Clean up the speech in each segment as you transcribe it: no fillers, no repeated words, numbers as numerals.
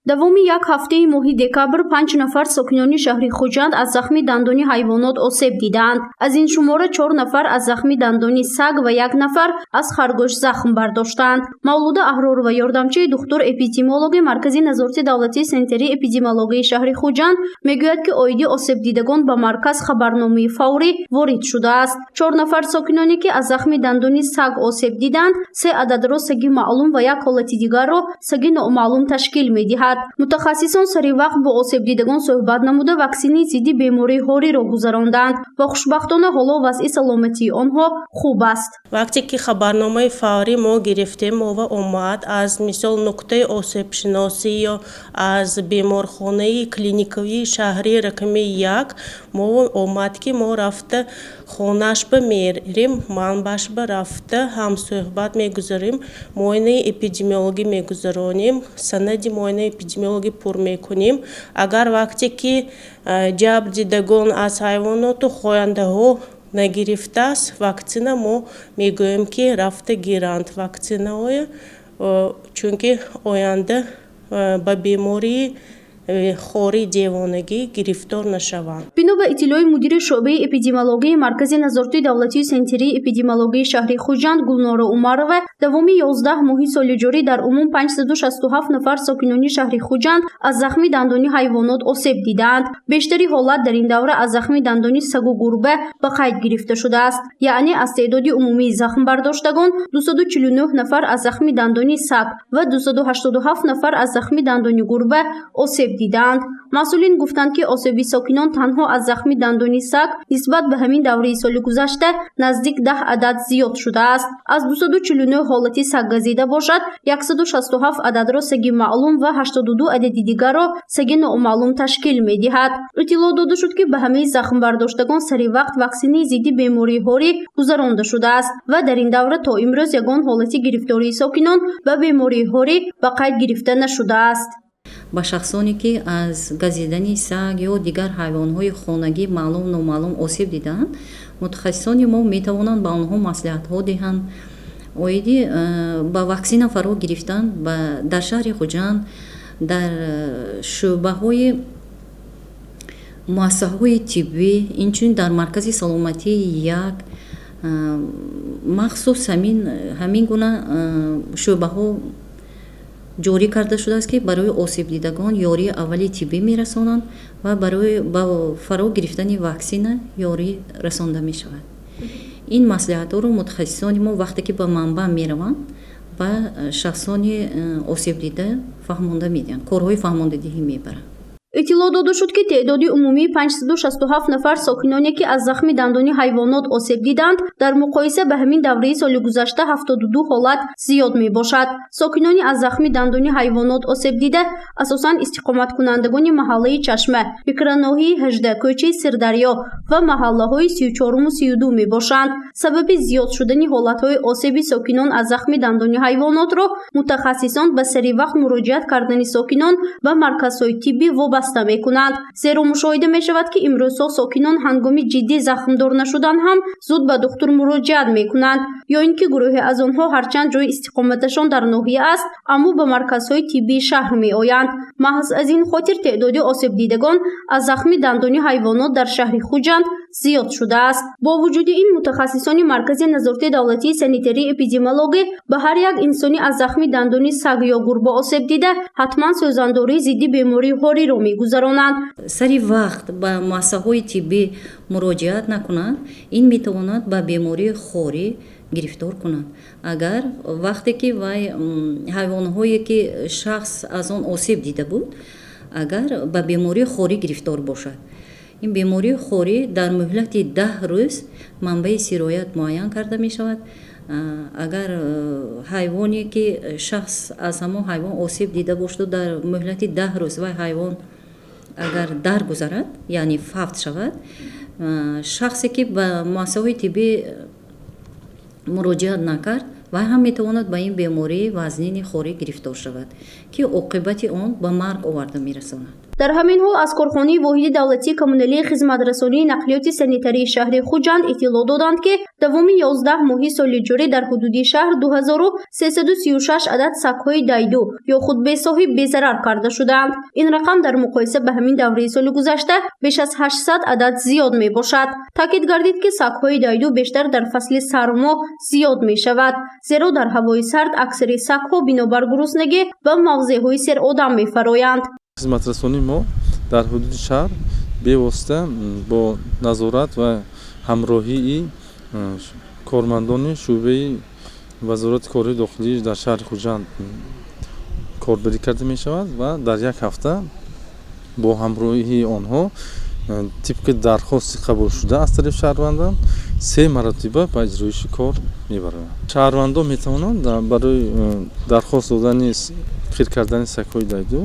Давоми як ҳафтаи моҳи декабр панҷ нафар сокинони шаҳри Хуҷанд аз захми дандони ҳайвонот осеб дидаанд. Аз ин шумора чор нафар аз захми дандони саг ва як нафар аз харгӯш захм бардоштаанд. Мавлуда Аҳророва, ёрдамчии духтур эпидемиологи Маркази назорати давлатии санитарии эпидемиологияи шаҳри Хуҷанд, мегӯяд, ки оиди осебдидагон ба марказ хабарномаи фаврӣ ворид шудааст. Чор нафар сокиноне, ки аз захми дандони саг осеб диданд, се ададро саги маълум ва як ҳолати дигарро саги номаълум ташкил медиҳад. Мутахассисон сари вақт бо осебдидагон суҳбат намуда, ваксинаи зидди бемории ҳориро гузаронданд ва хушбахтона ҳоло вазъи саломатии онҳо хуб аст. Вақте ки хабарномаи фаврӣ мо гирифтем, мова омад аз, мисол, нуқтаи осебшиносӣ ё аз беморхонаи клиникавии шаҳрии рақами 1 мо омад, ки мо рафта хонаашба мерем, манбаашба рафта ҳамсӯҳбат мегузарем, муоинаи эпидемиологӣ мегузаронем, санади муоинаи эпидемиологӣ пур мекунем. Агар вақте ки ҷабрдидагон аз ҳайвоноту хояндаҳо нагирифтааст ваксина, мо мегӯем, ки рафта гиранд ваксинаҳоя, чунки оянда ба бемории хори девонагӣ гирифтор нашаванд. Бино ба иттилои мудири шӯъбаи эпидемиологияи Маркази назоратии давлатии санитарии эпидемиологияи шаҳри Хуҷанд Гулнора Умарова, давоми 11 моҳи соли ҷорӣ дар умум 567 нафар сокинони шаҳри Хуҷанд аз захми дандони ҳайвонот осеб дидаанд. Бештари ҳолат дар ин давра аз захми дандони сагу гурба ба қайд гирифта шудааст. Яъне аз теъдоди умумии захмбардоштагон 249 нафар аз захми дандони саг ва 287 нафар аз захми дандони гурба осеб дидаанд. Масъулин гуфтанд, ки осеби сокинон танҳо аз захми дандони саг нисбат ба ҳамин давраи соли гузашта наздик 10 адад зиёд шудааст. Аз 249 ҳолати саггазида бошад, 167 ададро саги маълум ва 82 адади дигарро саги номаълум ташкил медиҳад. Иттилоъ дода шуд, ки ба ҳамаи захмбардоштагон сари вақт ваксинаи зидди бемории ҳорӣ гузаронда шудааст ва дар ин давра то имрӯз ягон ҳолати гирифтории сокинон ба бемории ҳорӣ ба қайд гирифта нашудааст. Ба шахсоне, ки аз газидани саг ё дигар ҳайвонҳои хонагӣ маълум номаълум осеб дидаанд, мутахассисони мо метавонанд ба онҳо маслиҳатҳо диҳанд оиди ба ваксина фаро гирифтан. Дар шаҳри Хуҷанд дар шӯъбаҳои муассисаҳои тиббӣ, инчунин дар маркази саломатии як махсус ҳамин гуна шӯъбаҳо ҷорӣ карда шудааст, ки барои осебдидагон ёрии аввали тиббӣ мерасонанд ва барои ба фаро гирифтани ваксина ёрӣ расонда мешавад. Ин маслиҳатҳоро мутахассисони мо, вақте ки ба манбаъ мераванд, ба шахсони осебдида фаҳмонда медиҳанд, корҳои фаҳмондадиҳӣ мебаранд. Иттилоъ дода шуд, ки теъдоди умумии 567 нафар сокиноне, ки аз захми дандони ҳайвонот осеб диданд, дар муқоиса ба ҳамин давраи соли гузашта 72 ҳолат зиёд мебошад. Сокинони аз захми дандони ҳайвонот осеб дида асосан истиқоматкунандагони маҳаллаи Чашма, микроноҳияи 18, кӯчаи Сирдарё ва маҳаллаҳои 34-уму 32 мебошанд. Сабаби зиёд шудани ҳолатҳои осеби сокинон аз захми дандони ҳайвонотро мутахассисон ба сари вақт муроҷиат кардани сокинон ба марказҳои тиббӣ вобаста мекунанд. Зеро мушоҳида мешавад, ки имрӯзҳо сокинон ҳангоми ҷиддӣ захмдор нашудан ҳам зуд ба духтур муроҷиат мекунанд, ё ин ки гурӯҳе аз онҳо ҳарчанд ҷои истиқоматашон дар ноҳия аст, аммо ба марказҳои тиббии шаҳр меоянд. Маҳз аз ин хотир теъдоди осебдидагон аз захми дандони ҳайвонот дар шаҳри Хуҷанд зиёд шудааст. Бо вуҷуди ин, мутахассисони Маркази назорати давлатии санитарии эпидемиологӣ ба ҳар як инсони аз захми дандони саг ё гурба осеб дида ҳатман сӯзандории зидди бемории ҳориро мегузаронанд. Сари вақт ба муассисаҳои тиббӣ муроҷиат накунад, ин метавонад ба бемории хорӣ гирифтор кунад. Агар вақте ки вай ҳайвонҳое, ки шахс аз он осеб дида буд, агар ба бемории хорӣ гирифтор бошад, ин бемории хорӣ дар муҳлати 10 рӯз манбаи сироят муайян карда мешавад. Агар ҳайвоне, ки шахс аз ҳамон ҳайвон осеб дида бошаду дар муҳлати 10 рӯз вай ҳайвон агар даргузарад, яъне фавт шавад, шахсе, ки ба муассисаҳои тиббӣ муроҷиат накард, вай ҳам метавонад ба ин бемории вазнини хорӣ гирифтор шавад, ки оқибати он ба марг оварда мерасонад. Дар ҳамин ҳол аз корхонаи воҳиди давлатии коммуналии хизматрасонии нақлиёти санитарии шаҳри Хуҷанд иттилоъ доданд, ки давоми 11 моҳи соли ҷорӣ дар ҳудуди шаҳр 2336 адад сагҳои дайду ё худ бесоҳиб безарар карда шудаанд. Ин рақам дар муқоиса ба ҳамин давраи соли гузашта беш аз 800 адад зиёд мебошад. Таъкид гардид, ки сагҳои дайду бештар дар фасли сармо зиёд мешавад, зеро дар ҳавои сард аксари сагҳо бинобар гуруснагӣ ба мавзеъҳои серодам мефароянд. Хизматрасонии мо дар ҳудуди шаҳр бевосита бо назорат ва ҳамроҳии кормандони шӯъбаи Вазорати корҳои дохилӣ дар шаҳри Хуҷанд корбарӣ карда мешавад ва дар як ҳафта бо ҳамроҳии онҳо тибқи дархости қабулшуда аз тарафи шаҳрвандон се маротиба ба иҷроиши кор мебароянд. Шаҳрвандон метавонанд барои дархост додани қир кардани сагҳои дайду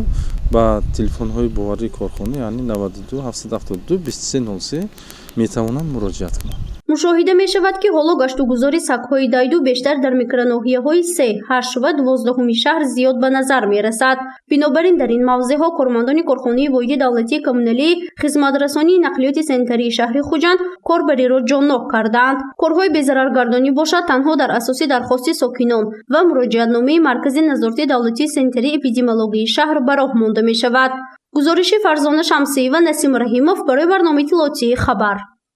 ба телефонҳои боварии корхона, яъне 92 772 23 03 метавонанд муроҷиат кунанд. Мушоҳида мешавад, ки ҳоло гаштугузори сагҳои дайду бештар дар микроноҳияҳои се, ҳашт ва 12-уми шаҳр зиёд ба назар мерасад. Бинобар ин дар ин мавзеъҳо кормандони корхонаи воҳиди давлатии коммуналии хизматрасонии нақлиёти санитарии шаҳри Хуҷанд корбариро ҷоннок кардаанд. Корҳои безараргардонӣ бошад, танҳо дар асоси дархости сокинон ва муроҷиатномаи Маркази назорати давлатии санитарии эпидемиологияи шаҳр ба роҳ монда мешавад. Гузориши Фарзона Шамсиева, Насим Раҳимов барои барномаи иттилоотии «Хабар».